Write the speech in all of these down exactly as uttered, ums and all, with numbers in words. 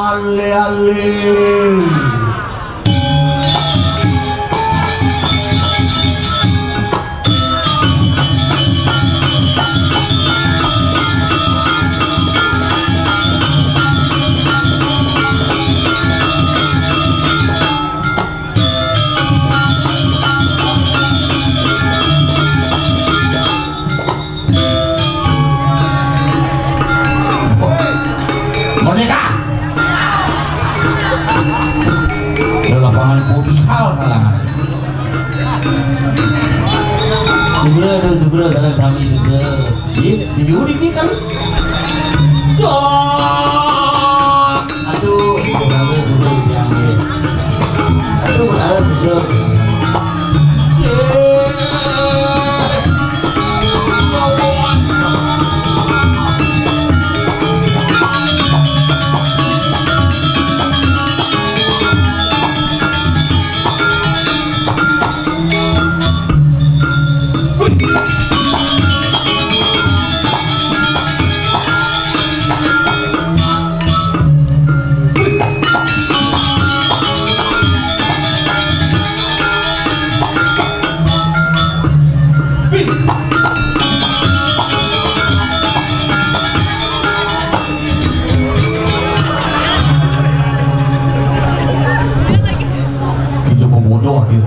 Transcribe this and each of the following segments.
Ale-ale. Merdeka. Lapangan futsal kalangan. Segera tu, segera, sareng sami segera. Di, di Yudi ni kan. Dah. Aduh, segera, segera, segera. Aduh, segera, segera. Itu bodoh dia.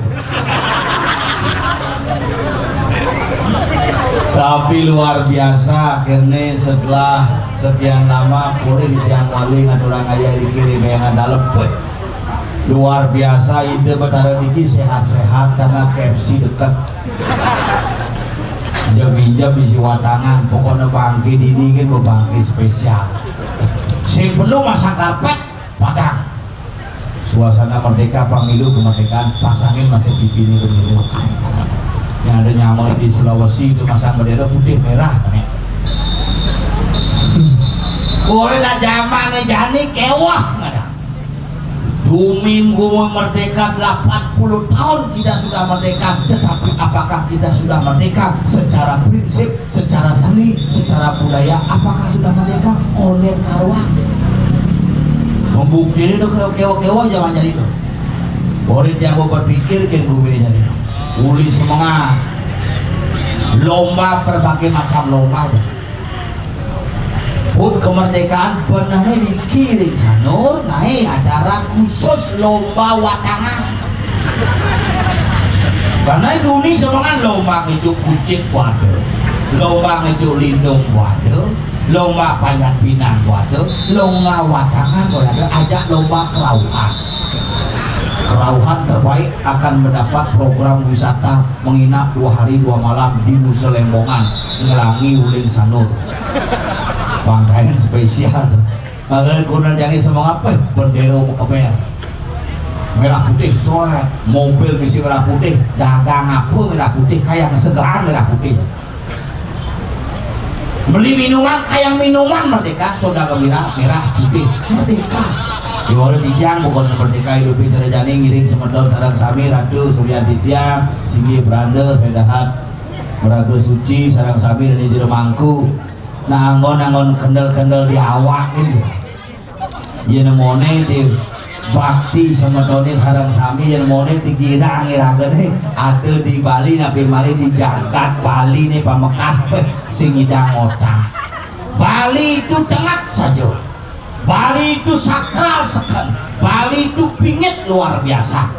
Tapi luar biasa, akhirnya setelah sekian lama pulih tiang wali ngaturang ayah dikirim yang ada lepet. Luar biasa, ide Betara niki sehat-sehat karena K F C dekat. Jam-jam isi watangan, pokoknya bangke dini kan bangke spesial. Sing perlu masang karpet, Padang. Suasana merdeka, pemilu, kemerdekaan, pasangin masih T V ini begitu. Yang ada nyaman di Sulawesi itu masang bendera putih merah, nih. Boleh lah zaman nih, jani kewah, nggak ada. Bumi gua merdeka delapan puluh tahun kita sudah merdeka, tetapi apakah kita sudah merdeka secara prinsip, secara seni, secara budaya? Apakah sudah merdeka? Konden karuan. Membuktikan itu kewa-kewa zaman jadi itu. Boleh jago berpikir ke bumi jadi. Uli semangat. Lomba berbagai macam lomba aja. Hut kemerdekaan pernah dikiring Sanur naik acara khusus lomba watangan. Karena Indonesia kan lomba ngejuk kucing waduh, lomba ngejuk lindung waduh, lomba panjat pinang waduh, lomba watangan waduh, ajak lomba kerauhan. Kerauhan terbaik akan mendapat program wisata menginap dua hari dua malam di Nusa Lembongan, ngelangi uling Sanur. Pangkaian spesial. Makanya kunan jangan semangat, eh, bendera mau keber. Merah putih soal mobil misi merah putih, dagang apa merah putih, kayak segaan merah putih. Beli minuman, kayak minuman merdeka, soda gembira, merah putih, merdeka. Di walau dijang bukan merdeka hidup cara jani ngiring semeton sarang sami Ratu Surya Ditya, Singgi Branda, Sedahat, Meraga Suci, sarang sami dan jero mangku. Nah, anggon-anggon kendel-kendel di awak ini. Yen mone di bakti semetone sareng sami, yen mone di girang iragane ada di Bali, napi mari di jagat Bali ne pamekas peh sing idang otak. Bali itu tengat saja. Bali itu sakral seken. Bali itu pingit luar biasa.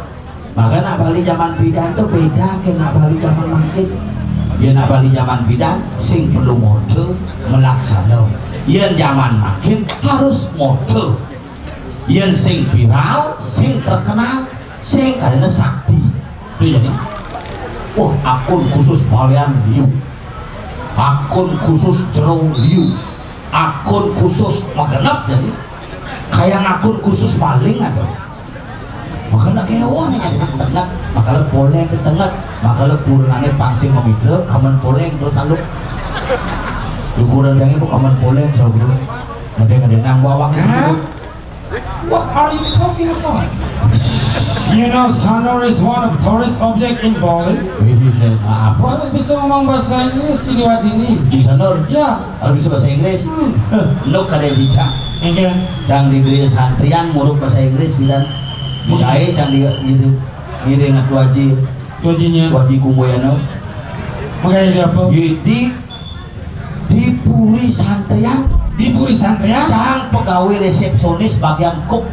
Maka nak Bali zaman pidan tu beda ke nak Bali zaman mangkin. Ya nak Bali zaman pidan sing perlu modal melaksana. Yen zaman mangkin harus modal. Yen sing viral, sing terkenal, sing karena sakti. Itu jadi, wah, akun khusus Balian liu, akun khusus jero liu, akun khusus magenep jadi. Kayak akun khusus maling ada. Makanya kewon nih ada tenget, makanya poleng ke tenget, makanya kurunane pangsing memidre, kamen poleng terus lalu. Ukuran yang itu kamen poleng, so bro. Ada ada nang bawang itu. What are you talking about? You know, Sanur is one of tourist object in Bali. Ini Nah, apa? Harus bisa ngomong bahasa Inggris, Ciliwadi ini. Bisa, Nur? Ya. Harus bisa bahasa Inggris? Hmm. Eh, Nuk kada bisa. Oke. Cang di gereja santrian muruk bahasa Inggris bilang. Bisa aja cang di ngiring, ngiring atu aji. Wajinya. Waji kumboyano. Makanya di apa? Di, di puri santrian. Di puri santrian? Cang pegawai resepsionis bagian cook.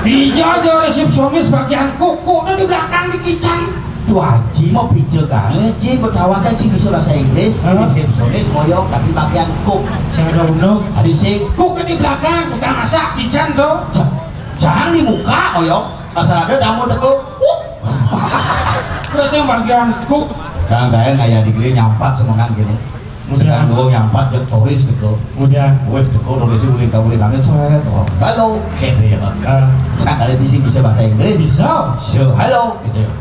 Di jaga resepsionis bagian cook, cook di belakang di kitchen. Tuh aji mau pice kan, Ci berkawan kan Ci bisa bahasa Inggris, Hah? Resepsionis ngoyong tapi bagian cook. Saya ada undang. Adi sing cook di belakang, bukan masak, kitchen tuh. Ca-, jangan di muka ngoyong. Asal ada tamu teko. Terus yang bagian cook. Kang Dayan aya di gini nyampat semengan gini. Sedang dua nyampat jek turis gitu. Udah. Weh, teko turis uling ka uling angin, seret, oh, halo, gitu ya. Ah. Sang ada di sini bisa bahasa Inggris. Bisa. So, halo, gitu ya.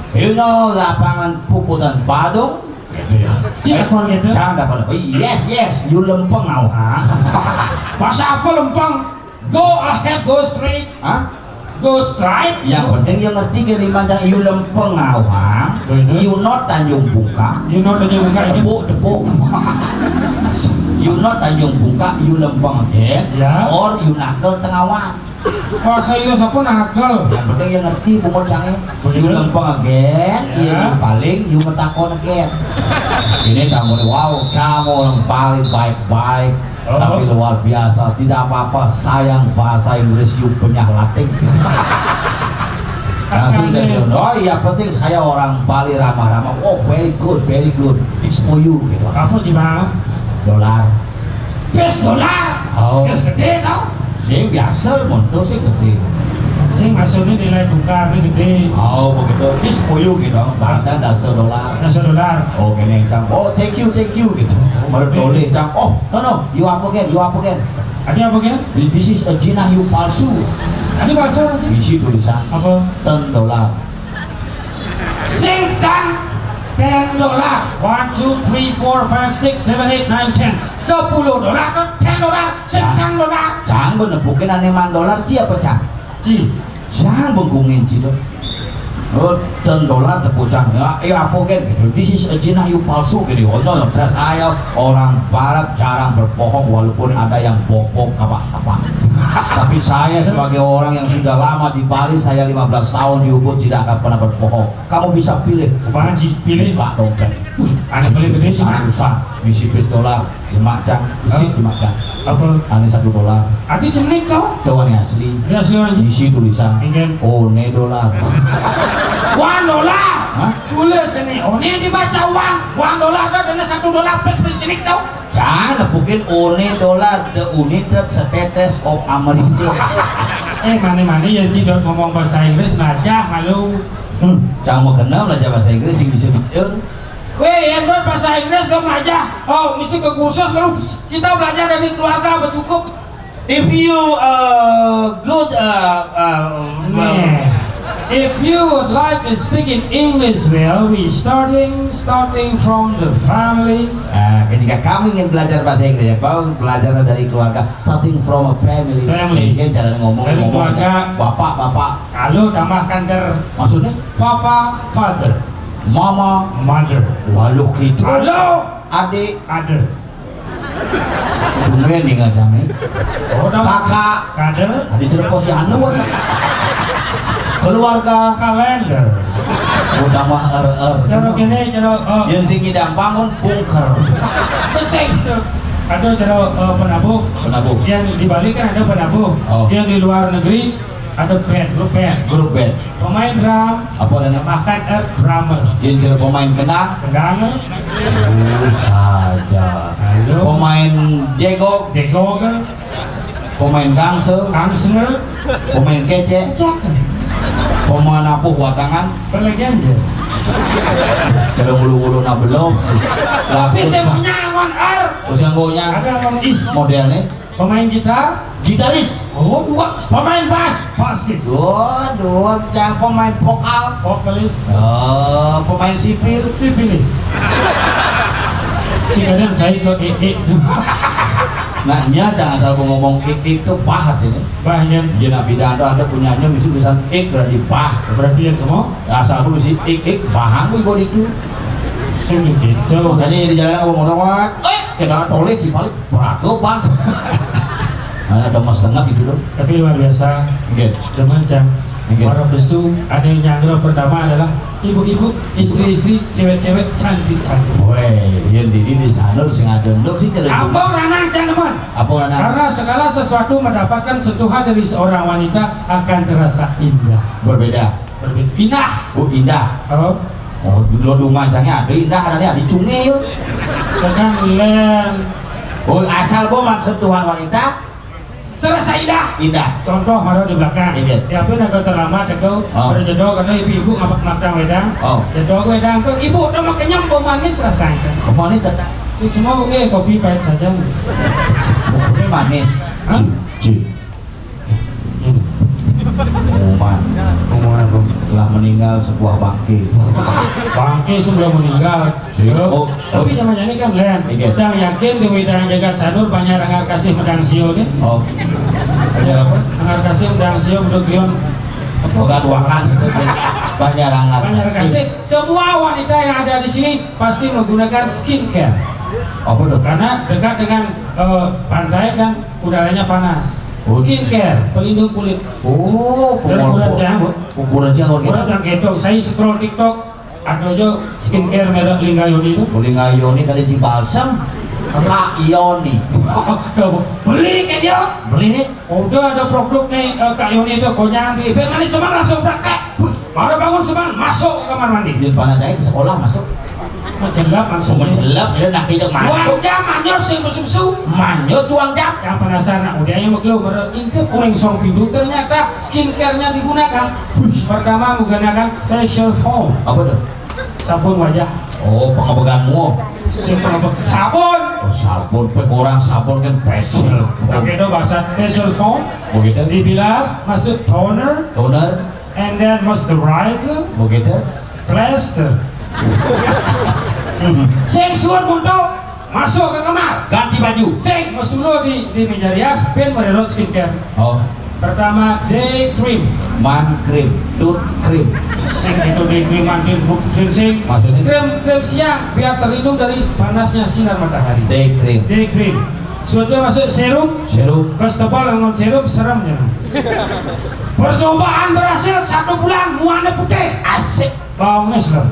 You know lapangan Puputan Padung? Gitu ya. Cik, aku gitu. Canda pada. Oh, yes, yes, you lempeng awak. Bahasa apa lempeng? Go ahead, go straight. Hah? Go straight. Yang penting yang ngerti ke lima yang you lempeng awak. Betul. You not Tanjung Bungka. You not Tanjung Bungka ini. Tepuk, tepuk. You not Tanjung Bungka, you lempeng again. Ya. Or you nakal tengawan. Bahasa Inggris apa nakal? Yang penting yang ngerti bungut cange. Begitu. You lempeng again, Ya. You paling, you metakon again. Ini tamu nih, wow, kamu orang paling baik-baik. Oh. Tapi luar biasa, tidak apa-apa, sayang bahasa Inggris you penyah lating. Langsung dia Makanya. Bilang, "Oh iya, penting saya orang Bali ramah-ramah." "Oh, very good, very good. It's for you," gitu. Apa sih, Bang? Dolar. Pes dolar. Oh. Pes gede tau. Sing biasa, monto sing gede. Sing maksudnya nilai tukar ini gede. Oh, begitu. This for you gitu. Bahkan dasar dolar. Dasar dolar. Oh, kene cang. "Oh, thank you, thank you," gitu. Baru tulis cang. "Oh, no, no, you apa gen? You apa gen?" Ada apa gen? "This is a jinah you palsu." Ada palsu aja. Isi tulisan. Apa? Ten dolar. Sing ten, ten dolar. One, two, three, four, five, six, seven, eight, nine, ten. Sepuluh dolar, ten dolar, sing ten dolar. Cang benepukin aneman dolar, ci apa cang? Ci. Cang bengkungin ci dong. Oh, ten dolar tepuk cang. Ya, ya apa gen? Gitu. "This is a jinah you palsu," gitu. Oh, no, no, saya orang barat jarang berbohong walaupun ada yang bohong apa-apa. Tapi saya sebagai orang yang sudah lama di Bali, saya lima belas tahun di Ubud tidak akan pernah berbohong. Kamu bisa pilih. Apaan sih? Pilih? Buka dompet. Uh, ada pilih gede sih, Mak. Susah. Misi pes dolar. Demak cang. Besi demak cang. Apa? Ane satu dolar. Ati jenik kau? Tahu ane asli. Ini asli orang sih. Isi tulisan. Ingen. One dolar. Hah? Tulis ini. One dibaca one. One dolar dah, dana satu dolar pes jenik kau. Cang, nepukin one dolar, the United States of America. Eh, mana-mana ya, Ci, dot ngomong bahasa Inggris, belajar, malu. Hmm, cang mau kenal belajar bahasa Inggris, sing bisa bicara. Weh, yang dot bahasa Inggris, dot belajar. Oh, mesti ke kursus, baru kita belajar dari keluarga, bercukup. If you, uh, good, uh, uh, well, Nah, if you would like to speak in English well, we starting starting from the family. Nah, ketika kamu ingin belajar bahasa Inggris, ya, kau belajar dari keluarga, starting from a family. Family. Jadi, cara ngomong, dari ngomong keluarga. Bapak, bapak. Lalu tambahkan ter. Maksudnya? Papa, father. Mama. Mother. Waluh gitu. Halo. Adik. Ada. Tumben nih ngajang nih. Oh, dah. Kakak. Kader. Di Cirebon si anu. Keluarga. Kalender. Udah mah er er. Cara gini, cara, oh. Yang sing ngidang bangun bunker. Pesek tuh. Ada cara, eh, penabuh. Penabuh. Yang di Bali kan ada penabuh. Oh. Yang di luar negeri ada band, grup band. Grup band. Pemain drum. Apa namanya? Bahkan, eh, drummer. Yang jadi pemain kendang. Kendang. Uh, saja. Halo. Pemain jegog. Jegog. Pemain gangse. Gangse. Pemain kece. Kecek. Pemain apuh watangan. Pelegen aja. Kalau bulu-bulu na belum. Tapi saya punya on air. Terus yang gonya. Ada on is. Modelnya. Pemain gitar? Gitaris. Oh, dua. Pemain bass? Basis. Oh, dua. Yang pemain vokal? Vokalis. Oh, pemain sipil? Sipilis. Si kadang saya ikut eh, eh. Nah, nya cang asal ku ngomong ik-ik tuh bah artinya. Bah, nya. Nya, nah, bidang tuh ada punya nya misi tulisan ik berarti bah. Berarti yang kamu? Asal ku misi ik-ik bahang ku ibu itu. Sing gitu. Makanya di jalan aku ngomong, "Wah, eh, kita toleh di balik berago bah." Nah, ada mas tengah gitu tuh. Tapi luar biasa. Oke. Demen, Cang. Oke. Para besu, ada yang nyanggra pertama adalah ibu-ibu, istri-istri, cewek-cewek cantik-cantik. Weh, yang diri di sana sing ada ndok sih cerita. Apa orang nang, Cang, demen? Apa orang nang? Karena segala sesuatu mendapatkan sentuhan dari seorang wanita akan terasa indah. Berbeda. Berbeda. Indah. Oh, indah. Oh. Oh, dulu dulu mancangnya ada indah, ada di cunge yuk. Tekan len. Oh, asal gua maksud Tuhan wanita. Terasa indah. Indah. Contoh, mara di belakang. Iya. Di apa nak terlambat aku? Oh. Pada jedor karena ibu-ibu ngapa makan wedang. Oh. Jedor wedang tuh ibu tuh makannya bau manis rasanya. Bau manis ada. Si semua eh kopi pahit saja. Kopi manis. Hah? Ci, ci. Pengumuman. Pengumuman apa? Telah meninggal sebuah bangke. Bangke sebelum meninggal. Sih. Oh, tapi namanya ini kan, Len. Iya. Cang yakin di Widang Jagat Sadur banyak rangar kasih medang sio nih. Oh. Ada apa? Rangar kasih medang sio beduk lion. Bukan wakan. Banyak rangar. Banyak rangar kasih. Semua wanita yang ada di sini pasti menggunakan skincare. Apa tuh? Karena dekat dengan eh, pantai dan udaranya panas. Oh. Skincare, pelindung kulit. Oh, ukuran cang, Bu. Ukuran cang, ukuran cang gitu. Saya scroll TikTok, ada aja skincare merek Lingga Yoni itu. Oh, Lingga Yoni tadi di balsam. Kak Yoni. Tuh, beli ke dia. Beli nih. Udah ada produk nih, eh, Kak Yoni itu, konyang di. Biar manis semang langsung praktek. Baru bangun semang, masuk ke kamar mandi. Biar panas aja ke sekolah masuk. Mencelap langsung. Mencelap, ya, nak hidup masuk. Dua jam, anyos sing besusu. Manyos dua jam. Yang penasaran, nah, udah yang mekelu, baru itu kuring song pintu. Ternyata skincare-nya digunakan. Pertama menggunakan facial foam. Apa tuh? Sabun wajah. Oh, pengebegan muo. Sabun. Oh, sabun. Pe kurang sabun kan facial. Oke, itu bahasa facial foam. Begitu. Dibilas, masuk toner. Toner. And then moisturizer. Begitu. Plaster. Sing suwun buntu, masuk ke kamar. Ganti baju. Sing, masuk dulu di, di meja rias, pin mererot skincare. Oh. Pertama, day cream. Man cream, tooth cream. Sing itu day cream, man cream, bu-, cream sing. Maksudnya? Cream, cream siang, biar terlindung dari panasnya sinar matahari. Day cream. Day cream. Suatu masuk serum. Serum. Pas tebal dengan serum, serem ya. Percobaan berhasil satu bulan, muanya putih. Asik. Bawangnya serem.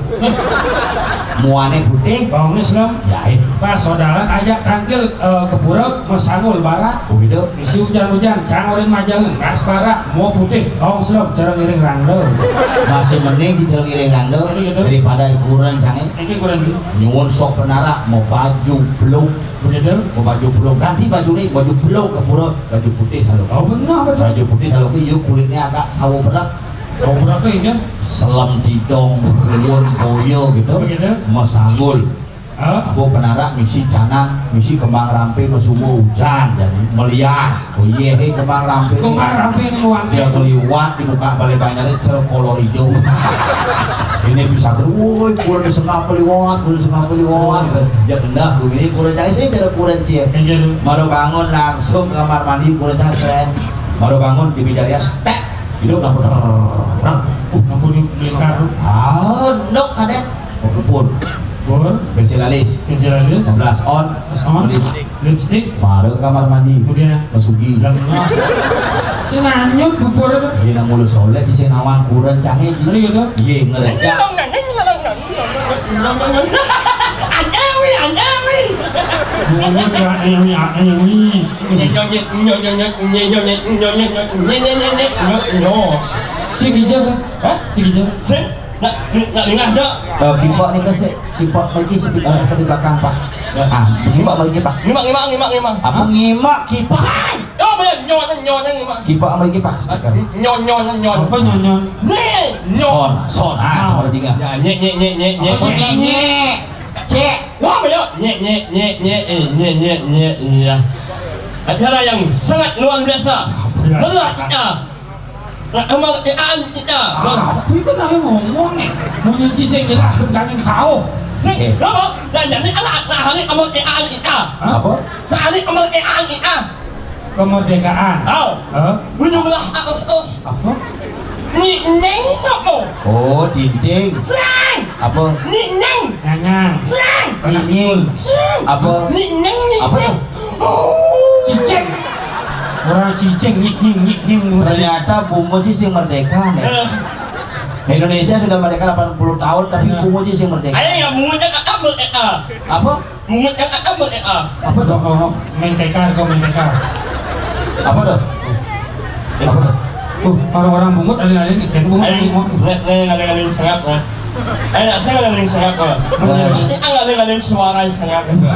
Muanya putih. Bawangnya serem. Ya, eh. Pas saudara ajak tangkil, eh, ke pura, mesangul bara. Oh, gitu. Isi hujan-hujan, cang uring majangan, pas bara, mau putih, bawang serem, cereng iring rangda. Masih mending di cereng iring rangda. Iya, gitu. Daripada ukuran cangnya. Ini ukuran sih. Nyuwun sok penara, mau baju belum. Begitu. Mau baju belum. Ganti baju nih, baju belum ke pura, baju putih selalu. Oh, benar, betul. Baju putih selalu, yuk kulitnya agak sawo berat. Sawo berat tuh, iya. Selem didong, riwon boyo gitu. Begitu. Mesangul. Hah? Apa penara misi canang, misi kembang rampe, mesumba hujan, jadi meliah. Oh iya, hei, kembang rampe. Kembang rampe ini luar. Siap meliwat di muka balai banjar ini, cel kolor hijau. Ini bisa, woi, kurang disengap meliwat, kurang disengap meliwat. Ya, endah, gue ini kurang jahit sih, tidak kurang cie. Iya, tuh. Baru bangun langsung ke kamar mandi, kurang jahit. Baru bangun di meja rias, tek. Hidup lampu terang. Uh, lampu ini melingkar. Ah, nok kadek. Pur. Pur. Pensil alis. Pensil alis. Blush on. Blush on. Lipstick. Lipstick. Baru ke kamar mandi. Kemudian? Masugi. Lah, enggak. Sing nganyut bubur apa? Dia nang mulu soleh, si nawang kurang canggih. Bener gitu? Iya, ngereja. Anjawi, anjawi. Mulut ya, anjawi, anjawi. Cik hijau tuh. Hah? Cik hijau. Sing? Nak, nak dengar tak? Eh, kipak ni kasih, kipak lagi sepi-, eh, di belakang, Pak. Ya. Ah, nyimak lagi, Pak. Nyimak, nyimak, nyimak, nyimak. Apa nyimak, kipak? Oh, banyak nyonya, nyonya, nyimak. Kipak lagi, Pak. Ah, speaker. Nyonya, nyonya. Apa nyonya? Ni, nyo. Son, son. Ah, son. Coba dengar. Ya, nyek, nyek, nyek, nyek, nyek. Apa nyek, nyek? Cek. Wah, banyak. Nyek, nyek, nyek, nyek, eh, nyek, nyek, nyek, iya. Acara yang sangat luar biasa. Luar biasa. Luar biasa. Lah, emang, eh, ah, kita. Ah, tapi kan ayo ngomong nih. Mau nyuci sing jelas, kan kangen kau. Sing, eh, apa? Nah, jadi anak, nah, hari kamu E A N I A. Apa? Nah, hari kamu E A N I A. Kemerdekaan. Oh. Hah? Tujuh belas Agustus. Apa? Nyik nyeng apa? Oh, dinding. Sing. Apa? Nyik nyeng. Nyanyang. Sing. Nyik nyeng. Sing. Apa? Nyik nyeng, nyik nyeng. Apa? Oh. Cicing. Orang cicing, nyik nyeng, nyik nyeng. Ternyata bungut sih sing merdeka nih. Eh. Indonesia sudah merdeka delapan puluh tahun, tapi, nah, bungut sih sing merdeka. Ayo, ya, bungut kan kakak merdeka. Apa? Bungut kan kakak merdeka. Apa tuh? Oh, oh, oh. Menteka, kau menteka. Apa tuh? Apa tuh? Uh, orang-orang bungut, ada-ada nih, kayak bungut. Ayo, bungut. Nggak, nggak, nggak, nggak, serap, lah. Ayo, saya nggak, nggak, serap, lah. Bener. Pasti kan nggak, nggak, nggak, suara serap, gitu.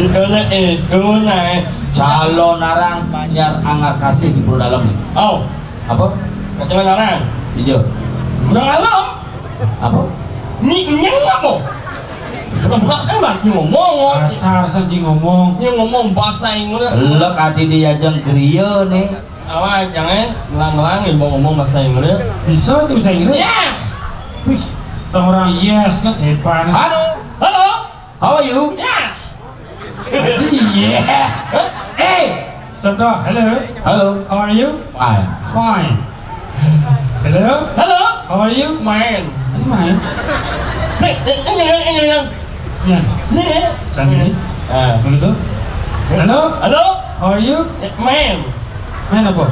Itu, nah, itu, nah. Calon arang Banjar Anggar Kasih di Purwodalem. Oh. Apa? Kacamata orang. Hijau. Udah malam. Apa? Ni nyeng apa? Udah buka kan bang, dia ngomong. Dasar saja ngomong. Dia ngomong bahasa Inggris. Lek ati diajeng griya nih. Awas, jangan melang-melang, dia mau ngomong bahasa Inggris. Bisa tuh bahasa Inggris? Yes. Wih, orang yes kan sepan. Halo. Halo. How are you? Yes. Yes. Hey, contoh, hello. Hello. How are you? Fine. Fine. Hello. Hello. How are you? Main. Ini main. Cek, cek, ini yang, ini yang. Ya. Ini ya. Cantik. Ah. Begitu. Hello. Hello. How are you? Eh, main. Main apa?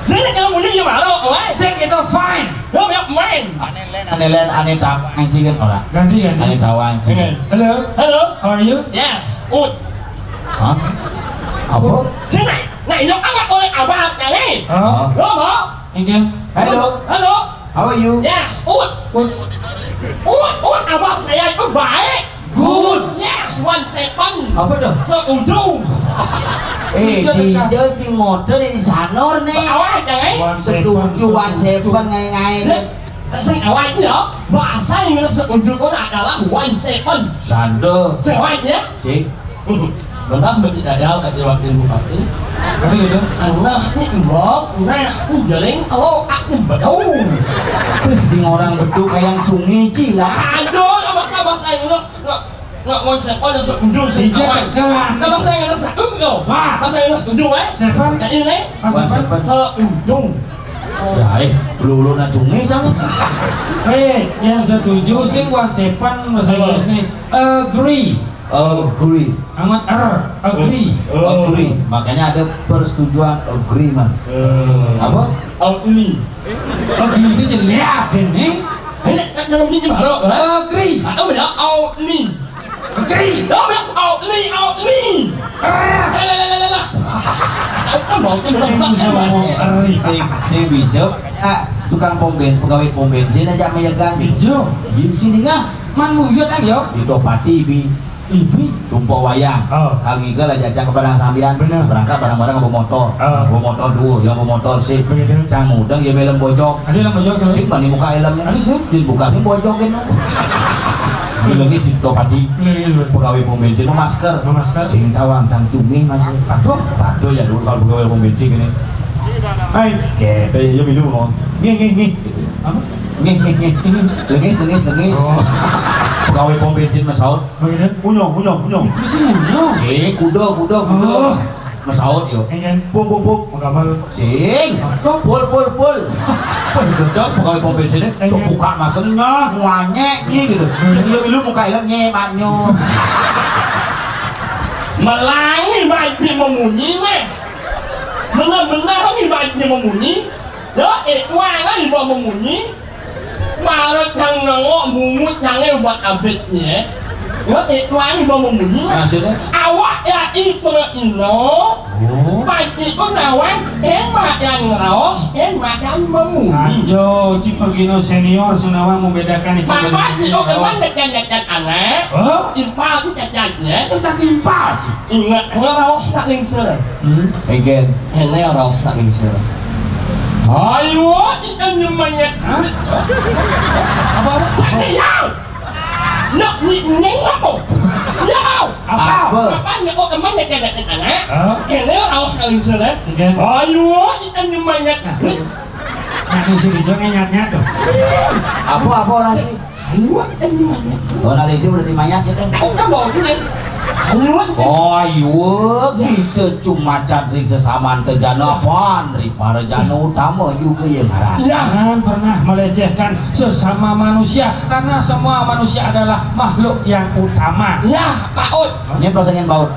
Jadi kalau punya gimana, weh? Cek itu fine. Lo banyak main. Aneh len, aneh len, aneh tawa anjing kan ora. Ganti, ganti. Aneh tawa anjing. Oke. Hello. Hello. How are you? Yes. Ut. Hah? Apa? Sini. Nah, iya kan nggak boleh abah kali. Oh. Lo mau? Oke. Hello. Hello. How are you? Yes. Ut. Ut. Ut, ut, abah saya itu baik. Good. Yes, one second. Apa tuh? Setuju. Eh, iya, di dekat. Jauh di motor di Sanur nih. Awak, jangan. One second. Setuju, one second, ngai-ngai. Ya. Sing awak ya, bahasa Inggris setuju itu adalah one second. Sando. Sing awak ya. Si. Benar, betul ya, tadi wakil bupati. Tapi gitu. Anak ni imbok, nah ni jaring, kalau aku betul. Wih, di orang betul kayak sungai cilah. Aduh, bahasa, bahasa Inggris. Nggak, nggak, one second, setuju, setuju. Iya, kan. Nah, bahasa Inggris setuju. Wah. Bahasa Inggris setuju, eh? Seven. Nah, ini. Mas Seven. Setuju. Ya, eh, lu, lu nak sungai, Cang? Eh, yang setuju sih one seven, bahasa Inggris nih. Agree. Agree. Amat er, agree. Oh. Agree. Makanya ada persetujuan, agreement. Eh. Apa? Agree. Agree itu jelek, nih. Eh, kalau ini gimana, Bang? Agree. Atau ya, agree. Agree. Ya, ya, agree, agree. Ah. Eh, lah, lah, lah, lah, lah. Kan mau tuh, Bang, Bang, Bang. Agree. Sing, sing bisa. Ah, tukang pom ben-, pegawai pom bensin aja meyegan. Iya. Di sini kan. Man muyut kan, ya? Di Tohpati, bi. Ibi. Tumpuk wayang. Oh. Kang Igel aja, ajak ke Padang Sambian. Bener. Berangkat bareng-bareng ke motor. Oh. Ke motor dua, yang ke motor sih. Begitu. Cang mudeng ya, belum bojok. Ada yang bojok, sih? Sing, mana muka helm? Ada, sih. Dia buka sih bojok kan. Ini lagi si Topati. Bener, bener. Pegawai pom bensin, mau masker. Mau masker. Sing tawang, cang cumi, Mas. Aduh. Aduh, ya dulu kalau pegawai pom bensin ini. Hai, kita ya minum, ngomong. Nih, nih, nih. Apa? Nih, nih, nih. Ini. Lengis, lengis, lengis. Oh. Pegawai pom bensin, Mas Saud. Begitu? Unyong, unyong, unyong. Mesti unyong. Eh, kuda, kuda, kuda. Oh. Mesaut yo. Enggak. Pum, pum, pum. Menggambar. Sing. Apa? Pul, pul, pul. Wah, gedeg pegawai pom bensin ini. Enggak. Cok buka maskernya, ngwanyek, nih gitu. Cek iya, lu muka ilang, nyemaknya. Melangi baju memunyi, nih. Bener-bener, ini baju memunyi. Ya, eh, wah, ini mau memunyi. Malah cang nengok bungut cange buat abetnya. Ya, eh, tuan mau memunyi lah. Maksudnya? Awak ya, ipengino. Oh. Pasti pun nawang, eh, makan raos, eh, makan memunyi. Sajo, Ci Pergino senior, Sunawa membedakan itu. Bapak, di okeman dekat-dekat anak. Oh? Impal itu cacatnya. Itu cacing impal, sih. Ingat, ngeraos tak lingsir. Hmm? Again. Ini raos tak lingsir. Ayo, kita nyemanya. Hah? Apa, apa? Cak, ya. Nak ni, ni apa? Ya. Apa? Apa? Apa ni? Oh, kemana dia nak tanya? Hah? Ini raos tak lingsir, eh? Again. Ayo, kita nyemanya. Nah, di sini juga nyat-nyat tuh. Apa, apa orang sih? Ayo, kita di mana? Oh, nah, Lexi udah di mayat, ya, kan? Ayo, kan bawa ini. Ayo, kita. Oh, ayo, kita cuma cadrik sesamaan teu jana apaan, Ripara jana utama juga ya ngaran. Jangan pernah melecehkan sesama manusia, karena semua manusia adalah makhluk yang utama. Ya, Pak Ut. Ini pasangin baut.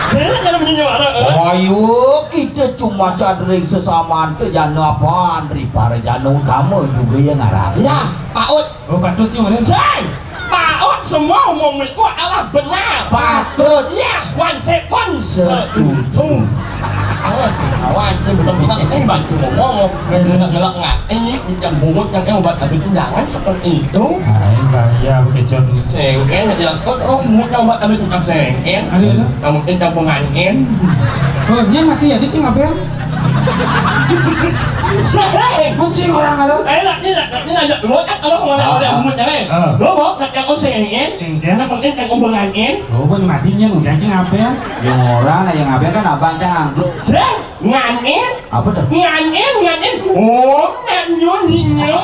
Saya kalau menyanyi mana? Ayo, kita cuma cadrik sesamaan teu jana apaan, Ripara jana utama juga ya ngaran. Ya, Pak Ut. Oh, patut sih, Ren. Say! Pak Ut, semua umum itu adalah benar. Patut. Yes, one second. Setuju. Awas, awas, itu benar-benar ini bantu ngomong. Ngelak-ngelak nggak? Ini ikan bungut yang obat tapi jangan seperti itu. Nah, ini bahaya, begitu. Sengken, jelas kok. Oh, semua obat tapi tukang sengken. Ada, ada. Kamu ini campuran en. Oh, dia mati ya, dia cing apa ya? Seng! Kucing orang ada. Eh, lah, ini, lah, ini, lah, lu kan kalau ngomong ada bungut, ya, eh. Ah. Lu mau tak yang oseng, en? Sengken. Nak mungkin tak kumpulan, en? Oh, pun matinya, udah cing apa ya? Yang orang, yang apa kan abang cang. Seng! Nganin? Apa tuh? Nganin, nganin. Oh, nganyo, ninyo.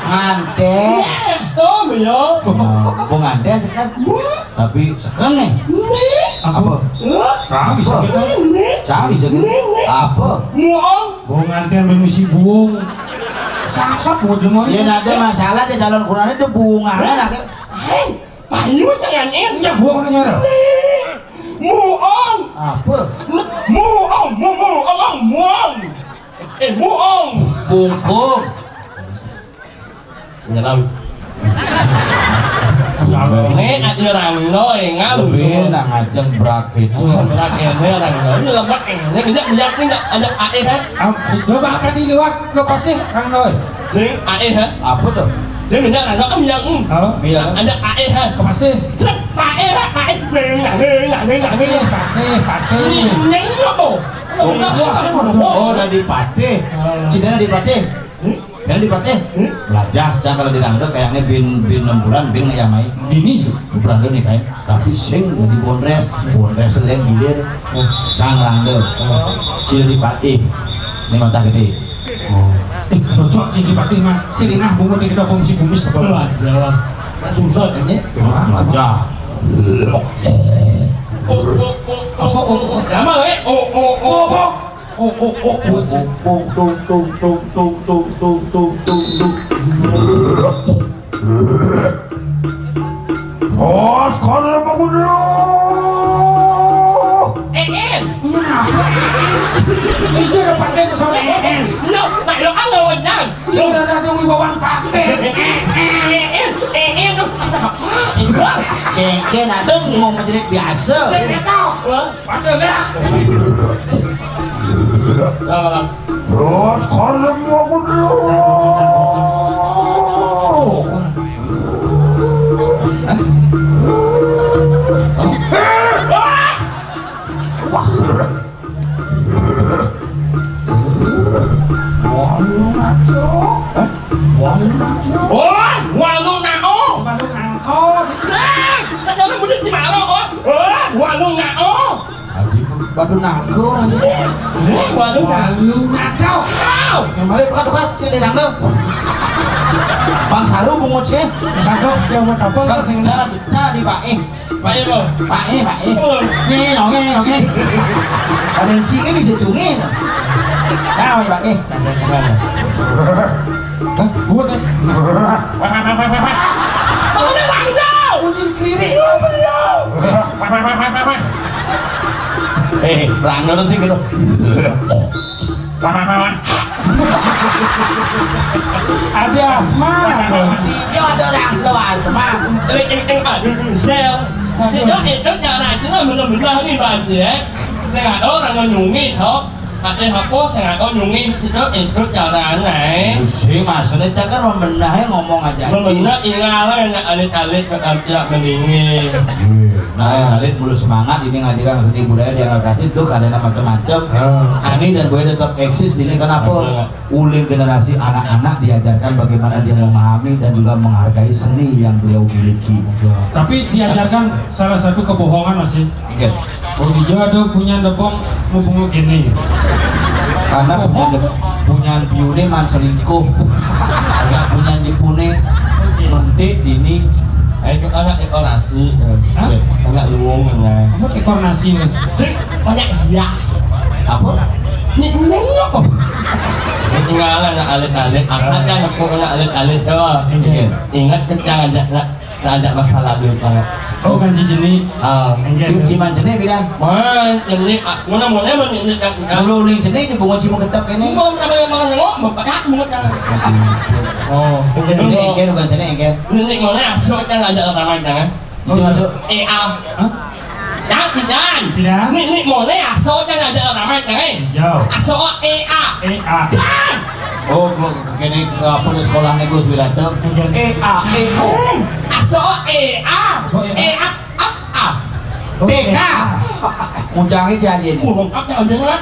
Nganten. Yes, tuh, yo. Ya, bu nganten sekan. Bu. Tapi sekan nih. Nih. Apa? Huh? Cang bisa gitu. Nih. Cang bisa gitu. Nih, nih. Apa? Muong. Bu nganten mesti buung. Sangsap buat lemari. Ya, ada masalah ya calon kurangnya itu bunga. Hei, payu jangan, en. Ya, buang aja. Nih. Muong. Apa? Muong, mu, mu, ong, ong, muong. Eh, muong. Bungkung. Nyelam. Ngeak aja rangno, eh, ngalu. Lebih nang ngajeng berakhir. Berakhir, eh, rangno. Ini lemak, eh. Ini minyak, minyak, minyak. Ada air, kan? Am, coba akan di luar ke pasir, rangno, eh. Sing, air, kan? Apa tuh? Sing, minyak, rangno, kan, minyak, hmm. Oh. Minyak. Ada air, kan? Ke pasir. Sing, air, kan? Air. Nengah, nengah, nengah, nengah. Patih, patih. Ini, ini apa? Oh, udah dipatih. Ah. Cina dipatih. Hmm? Kan dipatih? Hmm? Belajar, cang kalau di dangdut kayaknya bin, bin enam bulan, bin nggak yamai. Ini? Bulan dulu nih, kayak. Tapi sing di bondres, bondres leng gilir. Oh. Cang dangdut. Oh. Cil dipatih. Ini mata gede. Oh. Eh, cocok sih dipatih mah. Si Rinah bungut di kedok, si kumis sebel. Belajar. Nah, sungsut, kan, ya? Belajar. Oh, oh, oh, oh, oh, oh, oh. Lama, eh? Oh, oh, oh, oh. Oh, oh, oh, oh. Tung, tung, tung. Bos, kalau mau kudu. Eh, eh. Kenapa? Itu udah pakai pesawat, eh, eh. Iya, nah, ya kan lawannya. Cing, udah ada tunggu bawang pakai. Eh, eh, eh, eh, eh, tuh, ada apa? Iya. Kengken ada mau menjerit biasa. Saya nggak tahu. Wah. Padahal ya. Lah, lah. Terus kalau mau kudu. Wah, seru. Walu ngaco. Hah? Walu ngaco. Oh, walu nao. Walu ngangkot. Sing, tak jalan bunyi di mana, oh? Oh, walu nao. Aduh, waduh nago. Eh, walu nao. Walu ngaco. Au. Sing balik buka-buka, sini datang tuh. Bang Saru bungut sih. Saru, dia mau apa? Cara, cara dibaik. Pak Eko. Pak E, Pak E. Oh. Nih, oke, oke. Ada yang cingin bisa cungin. Nah, Pak E. Hah? Buat deh. Bunyi keliri. Eh, pelanggaran sih gitu. Ada asma. Iya, ada orang lo asma. Sel. Tidak, itu cara itu benar-benar nih, Bang, ya. Saya nggak tahu orang nyungi, kok. Ada apa, saya nggak tahu nyungi. Itu, itu caranya, eh. Si Mas, ini cakar membenahi ngomong aja. Membenar, ingalah, yang alit-alit, tidak mendingin. Nah, alit mulu semangat ini ngajarkan seni budaya di Angkar Kasih tuh karena macam-macam. Ah. Seni dan budaya tetap eksis ini kenapa? Betul. Uling generasi anak-anak diajarkan bagaimana dia memahami dan juga menghargai seni yang beliau miliki. Tapi diajarkan salah satu kebohongan masih. Oke. Oh, dia ada punya debong mau bunga gini. Karena punya de-, punya piune man selingkuh. Agak punya jepune. Mentik dini. Ayo anak dekorasi. Hah? Anak luwung, nah. Apa dekorasi nih? Sik, banyak hias. Apa? Nyik nyengok. Ketinggalan anak alit-alit. Asal kan aku anak alit-alit tuh. Iya. Ingat kencang aja nak, nak ada masalah dulu, Pak. Oh, kan cicini. Ah. Enggak. Cuma jenih bilang. Man, jenih, ah, mana, mana, mana ini kan, kan. Kalau ning jenih di bunga cuma ketok ini. Mau kata yang mana, mau, mau pakai aku, mau kata. Oh, Ini, ini, ini bukan jenih, ini. Ini, ini mana, asal kan ada orang lain, kan? Itu masuk. E A. Hah? Jangan, jangan. Tidak. Ini, ini mana, asal kan ada orang lain, kan? Jauh. Asal E A. E A. Jangan. Oh, gua kene ke apa di sekolahnya Gus Wiranto? Enggak. E A, E O. Aso E A. Oh, iya. E A, A, A. Oh, T K. Iya. Muncangnya jangan. Uh, apa aja lah.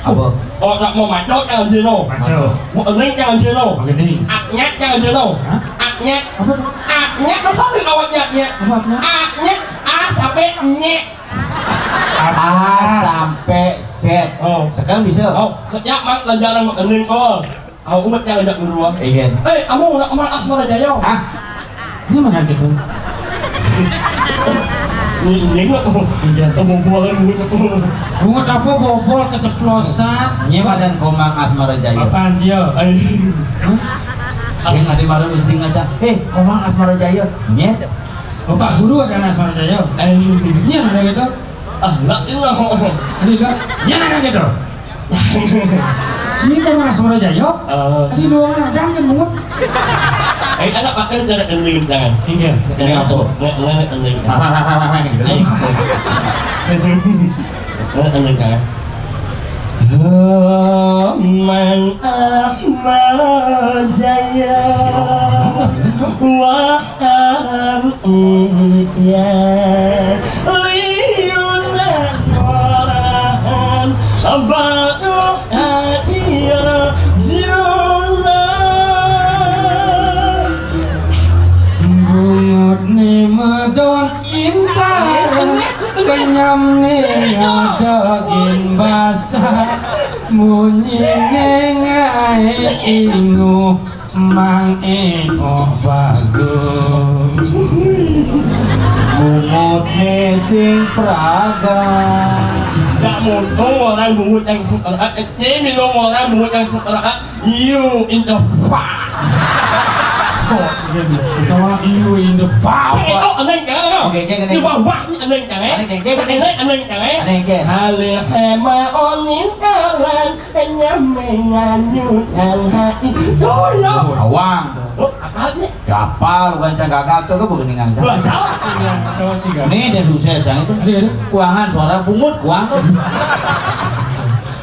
Apa? Oh, nak mau macet kan aja no. Macet. Mau ening kan aja no. Begini. Aknyat kan aja no. Hah? Aknyat. Apa? Aknyat, masa sih awaknya aknyat? Apa aknyat? Aknyat, A sampai nyet. A sampai Z. Oh. Sekarang bisa. Oh, setiap mak pelajaran mau ening kok. Aku umat yang ajak guru. Iya. Eh, kamu nak kemana Asmara Jaya? Hah? Ini mana gitu? Ini, ini enggak. Iya. Kamu buang duit aku. Bungut apa bobol keceplosan? Ini badan komang Asmara Jaya. Apaan sih, ya? Ayo. Hah? Sing ada marah mesti ngaca. Eh, komang Asmara Jaya. Nyet. Bapak guru ada Asmara Jaya. Ayo. Ini yang ada gitu. Ah, enggak juga. Ini enggak. Ini yang ada gitu. Sini kan Mas Surajaya. Eh. Tadi doang ada kan, Bungut? Eh, ada pakai cara kending tangan. Iya. Ini apa? Nggak, nggak kending tangan. Hahaha, gitu. Ayo, saya, saya, saya. Nggak kending tangan. Komang Asmara Jaya. Wah, Kan iya, liunan orang bagus hadir jula. Bungut ni medon intar, kenyam ni ada gin basah, munyi ngai inguh. Mang Eno bagus. Bungut sing praga. Gak mutung orang bungut yang setelah, eh, ini minum orang bungut yang setelah, you in the fuck. So, gitu. Kita mah you in the power. Cek itu aneh kan, no? Oke, oke, oke. Di bawah ini aneh kan, eh? Aneh, oke, oke. Aneh, aneh kan, eh? Aneh, oke. Halih sema oning kalan. Nyamengan nyutan hai. Oh, ya. Awang. Oh, apa nih? Ya, apa lu gancang gagal tuh, gue begini gancang. Wah, salah. Iya, salah tiga. Nih, dia sukses yang itu. Ada, ada. Kuangan suara bungut, kuang.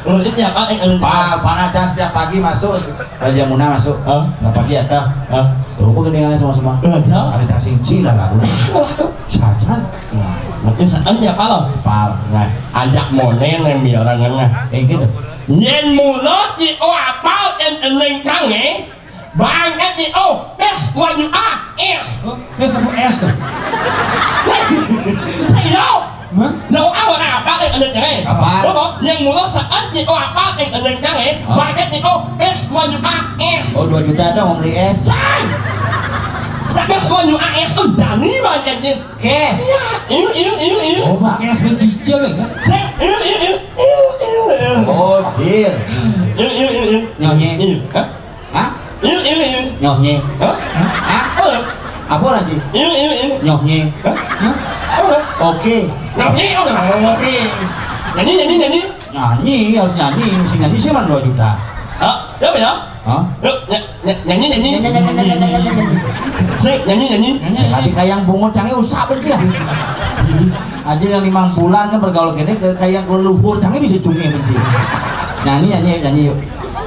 Oh, itu siapa? Eh, eh, Pak, Pak Naca setiap pagi masuk. Raja Muna masuk. Hah? Setiap pagi ada. Hah? Tuh, begini aja sama-sama. Wah, salah. Ada tak sinci lah lagu. Wah, tuh. Sajan. Nah, mungkin saat siapa lo? Pak. Nah, ajak monen yang biar orang ngeh. Eh, gitu. Yen mulo ti o apal en eneng kange, bangke ti o, pes wanyu a, es. Oh, pes apa es tuh? Sayo. Hah? Lo awak apa en eneng kange? Apa? Lo mau, yen mulo saat ti o apal en eneng kange, oh, bangke ti o, pes wanyu a, es. Oh, dua juta dong mau beli es. Cang! Tak pes wanyu a, es tuh jani bangke ti. Kes. Iya, iu, iu, iu, iu. Oh, Pak Kes mencicil ya? Sik, iu, iu, iu, iu, iu, iu. Oh, deal. Iu, iu, iu, iu. Nyonyi. Iu, hah? Hah? Iu, iu, iu. Nyonyi. Hah? Hah? Apa? Apa lagi? Iu, iu, iu. Nyonyi. Hah? Hah? Apa? Oke. Nyonyi, oke. Oke. Nyanyi, nyanyi, nyanyi. Nyanyi, harus nyanyi. Mesti nyanyi sih, man, dua juta. Hah? Siapa ya? Hah? Yuk, ny-, ny-, nyanyi, nyanyi. Sik, nyanyi, nyanyi. Tadi kayak yang bungut cangnya usah benci lah. Aja yang lima bulan kan bergaul gini, ke kayak yang leluhur cangnya bisa cungi benci. Nyanyi, nyanyi, nyanyi yuk.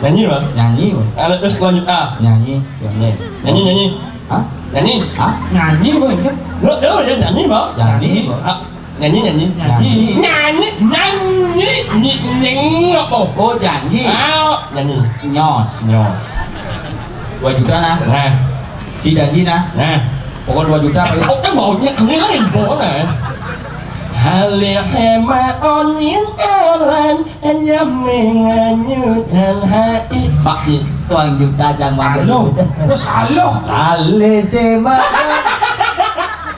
Nyanyi, Bang. Nyanyi, Bang. Kalau terus lanjut, ah. Nyanyi. Nyanyi. Nyanyi, nyanyi. Hah? Nyanyi. Hah? Nyanyi, Bang, kan? Lo, lo ya nyanyi, Bang. Nyanyi, Bang. Ah. Nyanyi, nyanyi. Nyanyi. Nyanyi, nyanyi, nyi-, nyeng apa? Oh, janji. Ah, nyanyi. Nyos. Nyos. Dua juta nah. Nah. Ci janji nah. Nah. Pokok dua juta apa ya? Tahu kan maunya, ini kan ibu nah. Halih sema oning kalan, hanya menganyutkan hati. Pak, Tuang juta jang makan. Halo. Terus halo. Ale sema.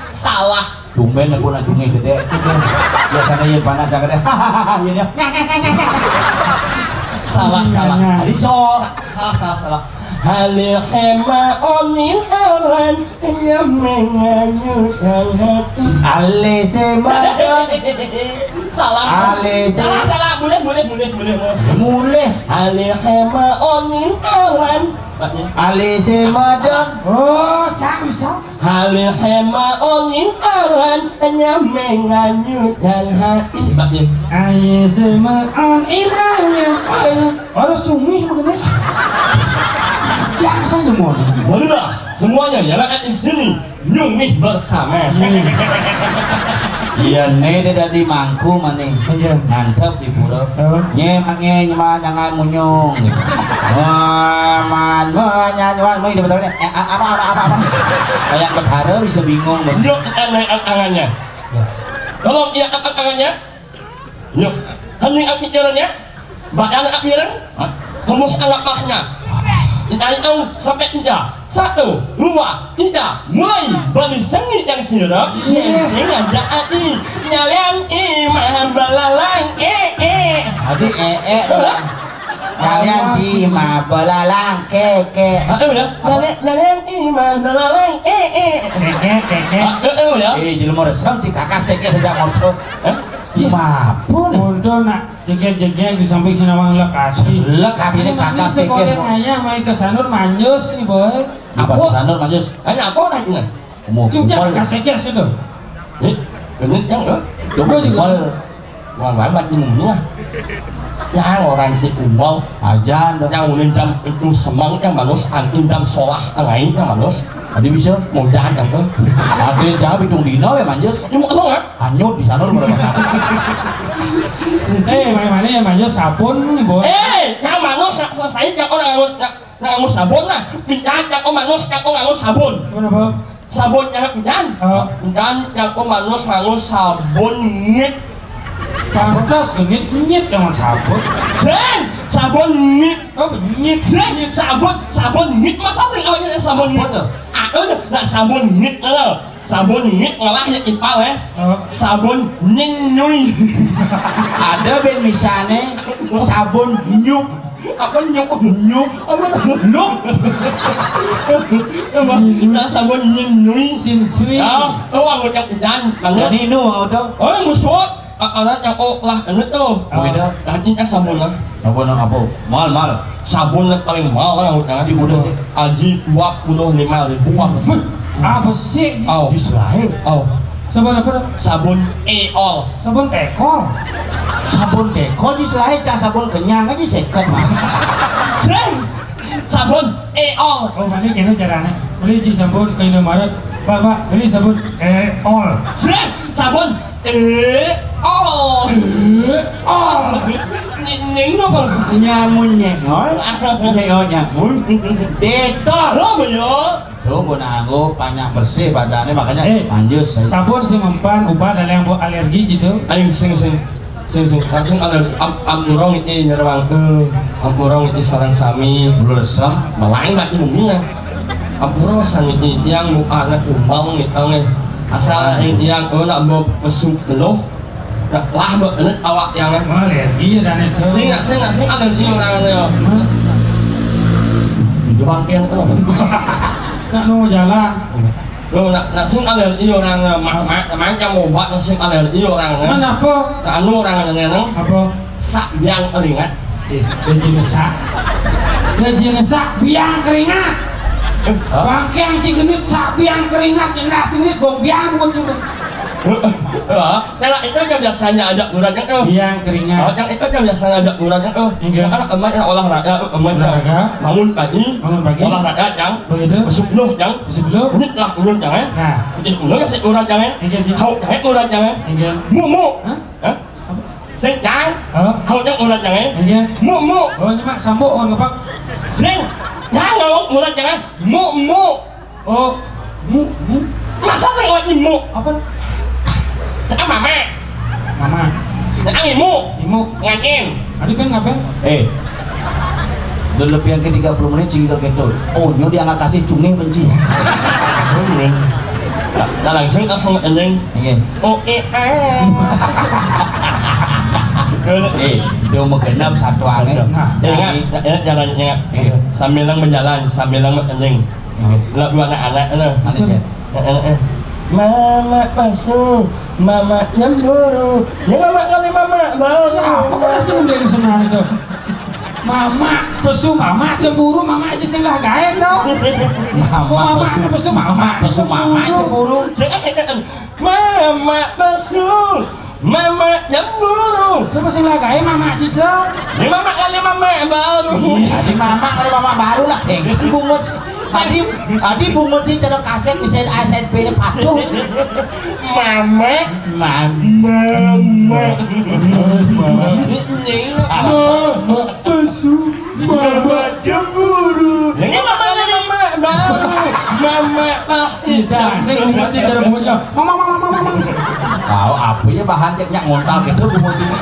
Salah. Tumben aku nak cungi gede. Biasanya iya panas jang gede. Iya dia. Salah, salah. Tadi so. Sa- salah, salah, salah. Hale hema onin alan. Iya menganyukan hati. Ale sema. Salah. Ale se- salah, salah. Mulih, mulih, mulih, mulih. Mulih. Ale hema onin awan. Mbaknya. Ale sema dong. Oh, cak bisa. Ale hema onin awan. Iya menganyukan hati. Mbaknya. Ale sema onin awan. Harus cumi begini. Jangan saya mau. Bolehlah semuanya ya rakyat di sini. Nyumih bersama. Iya, né dia dadi mangku maning. Iya. Ngantep di pura. Oh. Nyé, mangé, nyema, jangan munyung. Wah, man, wah, nyanyi, wah, mau hidup betul. Eh, a- apa, apa, apa, apa? Kayak betara bisa bingung, Bang. Yuk, angkat tangannya. Ya. Tolong, iya, angkat tangannya. Yuk, hening api jalannya. Badan api jalan. Hah? Hembus napasnya. Ditarik tahu sampai tiga. Satu, dua, tiga. Mulai. Bani sengit yang sirap. Iya. Yang sengaja ati. Nyalian imah belalang. Eh, eh. Adi, eh, eh. Hah? Kalian di mah belalang keke. Ah, eh, ya. Nyalian, nyalian imah belalang. Eh, eh. Keke, keke. Ah, eh, eh, ya. Eh, jelema resem si kakas keke sejak ngobrol. Hah? Di mapun. Untung nak jeger-jeger di samping sinawang lekasi. Lekati ini kakak sekolah keke. Ngayah main ke Sanur manjus nih, boy. Di pasar Sanur manjus. Hanya apa tadi? Umur. Cuma kasih kias itu. Eh, ini yang, eh? Coba juga. Wah, banget di mulia. Ya, orang di umur. Aja, dah. Yang udah jam itu semang yang manus, anti jam solas tengah yang manus. Tadi bisa? Mau jalan kan, tuh? Ada jam itu dino ya, manjus. Ini mau apa, nggak? Hanyut di sana, lu berapa? Eh, mana-mana ya, manjus sabun, boy. Eh, yang manus, nak selesai, yang orang nganggo, nak, nak nganggo sabun lah. Pindah, yang orang manus, yang orang nganggo sabun. Kenapa? Sabun yang pindah. Oh. Pindah, yang orang manus nganggo sabun nyit. Pantas genit nyit dengan sabun. Sing, sabun nyit. Oh, nyit. Sing, sabun, sabun nyit. Masa sing awalnya sabun nyit? Apa tuh? Aku tuh, nak sabun nyit, lo. Sabun nyit ngolah ya ipal, eh. Oh. Sabun nyenyui. Ada ben misalnya sabun nyuk. Apa nyuk? Nyuk. Apa nyuk? Nyuk. Apa? Nah, sabun nyenyui. Sinsui. Ya, oh, aku tak udan. Jadi nu, aku tuh. Oh, musuh. Anak yang oh lah, ini tuh. Beda. Nanti kan sabun lah. Sabun apa? Mal, mal. Sabun yang paling mahal lah, udah. Di udah. Aji dua puluh lima ribu apa sih? Apa sih? Oh. Di selain. Oh. Sabun apa tuh? Sabun eol. Sabun tekol. Sabun tekol di selain, cah sabun kenyang aja seket mah. Sing. Sabun eol. Oh, mana kena caranya? Beli ji sabun ke Indomaret. Pak, Pak, beli sabun eol. Sing. Sabun eol. Eol. Nying, nying dong. Nyamun nyengol. Nyengol nyamun. Detol. Lo, yo. Tuh, gua nanggo, banyak bersih badannya, makanya eh, lanjut. Sabun sih mempan, ubat ada yang buat alergi gitu. Aing sing, sing. Sing, sing, langsung ada am, am urang itu nyerang ke, am urang itu sarang sami. Belum resam. Malain batu bumi ya. Am urang sami itu yang mau anak umbang gitu nih. Asal yang, yang, oh, nak mau besuk beloh. Nak lah buat bener awak yang, eh. Malain, iya, dan itu. Sing, sing, sing ada di orang ya. Itu bangkian tuh. Nak mau jalan. Lo nak, nak sing alergi orang, eh, mah, mah, mah, yang obat nak sing alergi orang, eh. Mana apa? Nak anu orang, eh, nang. Apa? Sak biang keringat. Eh, dia jenis sak. Dia jenis sak biang keringat. Eh, hah? Bangkiang Cigenit sak biang keringat, indah sini gombiang buat cuma. Heeh. Nah, itu aja biasanya ada murahnya, eh. Biang keringat. Oh, yang itu aja biasanya ada murahnya, eh. Iya. Karena emak yang olahraga, eh, emak yang olahraga. Bangun pagi, bangun pagi. Olahraga, yang begitu. Masuk dulu, yang Masuk dulu. Ini lah ulun, yang, eh. Nah. Ini ulun kasih murah, yang, eh. Iya, iya. Kau, eh, murah, yang, eh. Iya. Mu, mu. Hah? Hah? Apa? Sing, yang. Hah? Kau yang murah, yang, eh. Iya. Mu, mu. Oh, ini mak sambuk, oh, ngepak. Sing. Yang, kau murah, yang, eh. Mu, mu. Oh, mu, mu. Masa sing lagi mu? Apa? Nak mama. Mama. Nak imu. Imu. Ngangin. Adik kan ngapain? Eh. Lebih yang ke tiga puluh menit sing gitu. Oh, nyo diangkat kasih cungih benci. Kuning. Nah, langsung aku ngenyeng. Nggih. Oh, eh, eh. Eh, dia mau genap satu angin. Nah, ya, enggak, ya, ya, jalan, ya, enggak. Iya. Sambil nang berjalan, sambil nang ngenyeng. Nggih. Lah, dua anak-anak, nah. Mana, Cep? Eh, eh, eh. Mama pasu, mama cemburu. Ya, mama kali mama baru. Apa kok langsung dia senang itu? Mama pesu, mama cemburu, mama aja sing lah gaen dong. Mama pesu, mama pesu, mama cemburu. Mama pesu, mama cemburu. Coba sing lah gaen mama aja dong. Ini mama kali mama baru. Jadi mama kali mama baru lah, kayak gitu bungut. Tadi, tadi bungut sih cara kaset bisa A S P-nya patuh. Mama, mama, mama, mama, mama, pesu, mama cemburu. Ini mama, mama, mama, mama, ah, tidak. Saya ngomong aja cara bungutnya. Mama, mama, mama, mama. Tahu apa ya bahan ceknya ngontal gitu bungut ini.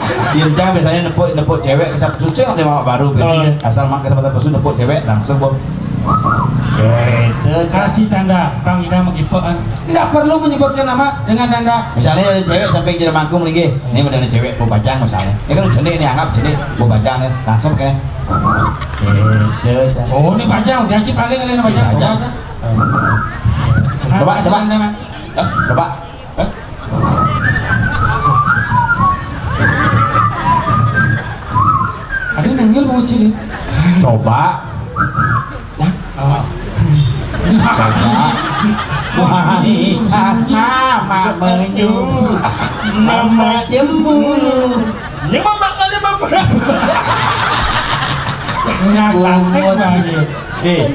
Dia biasanya nepuk, nepuk cewek, kita susah sama baru, baby. Oh. Asal mak kesempatan pesu nepuk cewek langsung, Bom. Gitu. Kasih tanda, Bang Ida mau kipean. Tidak perlu menyebutkan nama dengan tanda. Misalnya ada cewek sampai jadi mangkung lagi. Ini udah ada cewek, mau bajang misalnya. Ini kan udah ini anggap jadi mau bajang nih. Langsung kayak gitu. Oh, ini bajang, janji paling ini bajang. Bajang. Coba, coba. Coba. Ada nengil mau cili. Coba. Hah? Oh. Coba. Wah, ini sungguh-sungguh. Mama menyu. Mama cemburu. Ya, mama kali mama. Nyata. Bungut. Eh,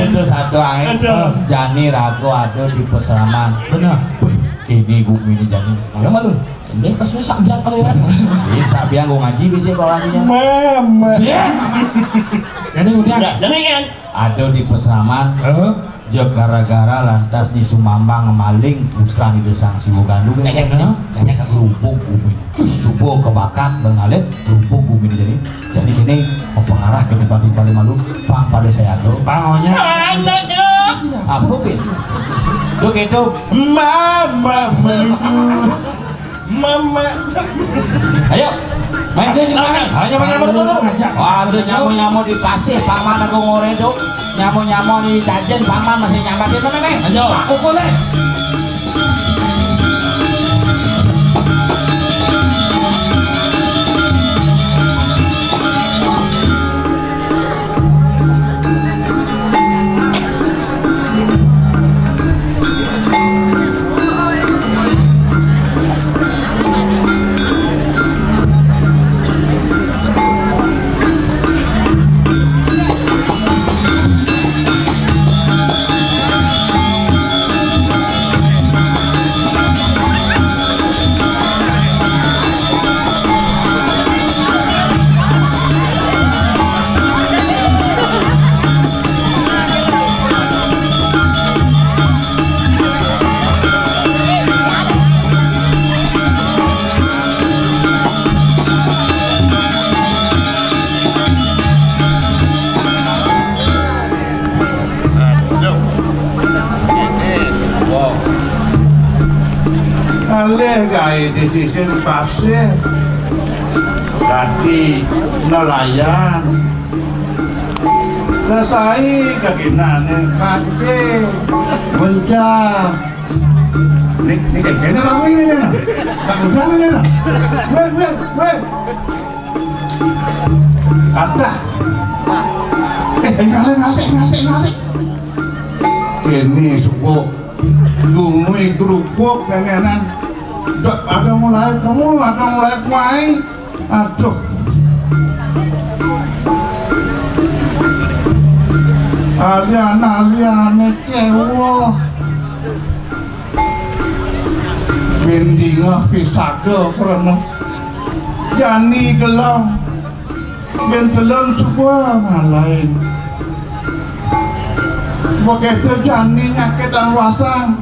itu satu angin. Aduh. Jani ragu aduh di peseraman. Benar. Wih, kini gumi ini jani. Ya, malu. Ini pas rusak biar kalau ya. Ini sabiang gua ngaji bisa kalau ngajinya. Mama. Yes. Jadi udah. Ya, jadi kan. Aduh di peseraman. Heeh. Jog gara-gara lantas ni sumambang maling putra ni desang siwo gandu kan. Banyak, banyak. Rubuk gumi. Subuh kebakat bengalit, rubuk gumi ni jadi. Jadi kini mempengarah ke tempat-tempat malu, pang pada saya tu. Pangonya. Anak ya. Apa tu? Tu gitu. Mama. Mama. Ayo. Main. Ayo, nyamuk-nyamuk dulu. Waduh, nyamuk-nyamuk di pasir, paman aku ngoredo. Nyamuk-nyamuk di jajan, paman masih nyambatin mana nih? Ayo. Pukul, eh. Alih gawe di sisin pasir, dadi nelayan. Rasai kaginane kancing, mencah. Nek, nek kene rame ini, nek. Tak udah ini, nek. Weh, weh, weh. Atah. Eh, ngalih, ngalih, ngalih, ngalih. Kene subuh. Gumi kerupuk, nenenan. Dok, ada mulai kamu, ada mulai kuai. Aduh. Alian-aliane cewek. Bendinga pisaga prana. Jani gelem. Ben telon suba ngalain. Begitu jani nyakit dan wasang.